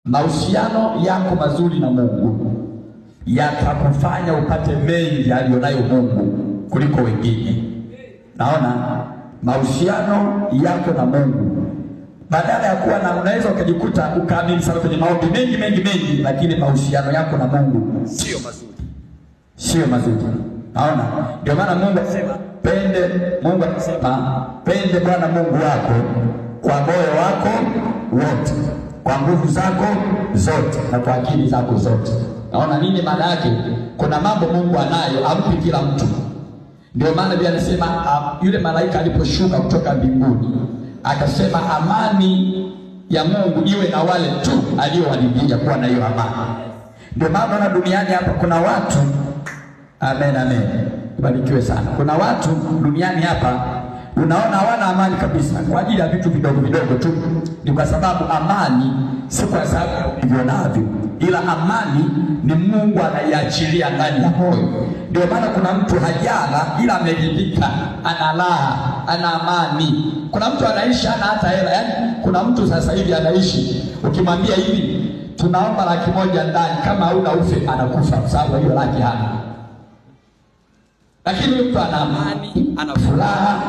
Mahusiano yako mazuri na Mungu yatakufanya upate mengi aliyonayo Mungu kuliko wengine. Naona mahusiano yako na Mungu, badala ya kuwa na, unaweza ukajikuta ukaamini sana kwenye maombi mengi mengi mengi, lakini mahusiano yako na Mungu sio mazuri, sio mazuri. Naona ndio maana Mungu akasema pende, Mungu akasema pende Bwana Mungu wako kwa moyo wako wote, kwa nguvu zako zote na kwa akili zako zote. Naona nini maana yake? Kuna mambo Mungu anayo ampi kila mtu. Ndio maana Biblia anasema yule malaika aliposhuka kutoka mbinguni akasema amani ya Mungu iwe na wale tu aliowaridhia kuwa na hiyo amani. Ndio maana unaona duniani hapa kuna watu, amen, amen, barikiwe sana. Kuna watu duniani hapa unaona hawana amani kabisa kwa ajili ya vitu vidogo vidogo tu. Ni kwa sababu amani si kwa sababu ulivyo navyo, ila amani ni Mungu anaiachilia ndani ya moyo. Ndio maana kuna mtu hajala ila ameridhika, ana raha, ana amani. Kuna mtu anaishi hana hata hela, yaani kuna mtu sasa hivi anaishi, ukimwambia hivi tunaomba 100,000 ndani, kama hauna ufe, anakufa kwa sababu hiyo laki hana. Lakini huyu mtu ana amani, ana furaha,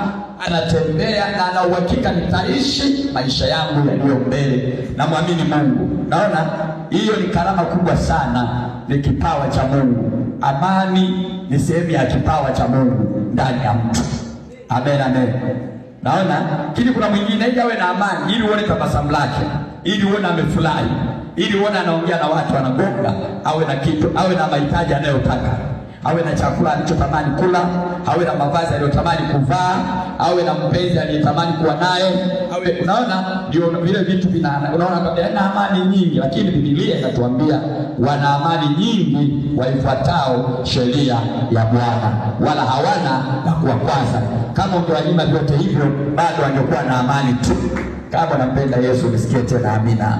anatembea na ana uhakika, nitaishi maisha yangu yaliyo mbele, namwamini Mungu. Naona hiyo ni karama kubwa sana, ni kipawa cha Mungu. Amani ni sehemu ya kipawa cha Mungu ndani ya mtu. Amen, amen. Naona lakini kuna mwingine ili awe na amani, ili uone tabasamu lake, ili uone amefurahi, ili uone anaongea na watu, anagonga, awe na kitu, awe na mahitaji anayotaka, awe na chakula alichotamani kula, awe na mavazi aliyotamani kuvaa, awe na mpenzi aliyetamani kuwa naye, awe, unaona, ndio vile vitu vina, unaona kwamba ana amani nyingi, lakini Biblia inatuambia wana amani nyingi waifuatao sheria ya Bwana, wala hawana la kuwakwaza. Kama ungewanyima vyote hivyo, bado wangekuwa na amani tu. Kama unampenda Yesu, nisikie tena amina.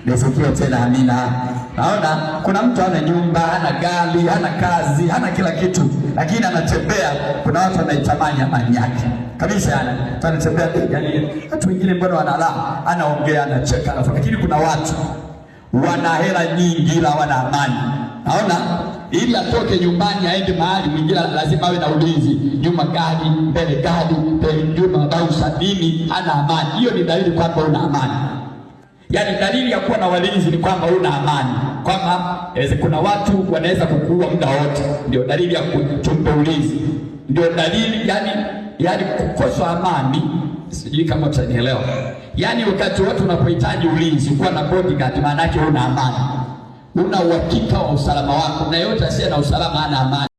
Nisikie tena amina. Naona kuna mtu hana nyumba, hana gari, hana kazi, hana kila kitu, lakini anatembea. Kuna watu wanaitamani amani yake kabisa, yani anatembea, yani watu wengine mbona wanalaa, anaongea, anacheka, anafanya, lakini kuna watu wana hela nyingi ila hawana amani. Naona ili atoke nyumbani aende mahali mwingine lazima awe na ulinzi, nyuma gari, mbele gari, mbele nyuma bausa nini, hana amani. Hiyo ni dalili kwamba una amani. Yaani dalili ya kuwa na walinzi ni kwamba una amani, kwamba kuna watu wanaweza kukuua muda wote, ndio dalili ya kutumpe ulinzi, ndio dalili yani kukosa amani. Sijui kama utanielewa. Yaani wakati wote unapohitaji ulinzi, kuwa na bodyguard, maana yake una amani, una uhakika wa usalama wako, na yote asiye na usalama hana amani.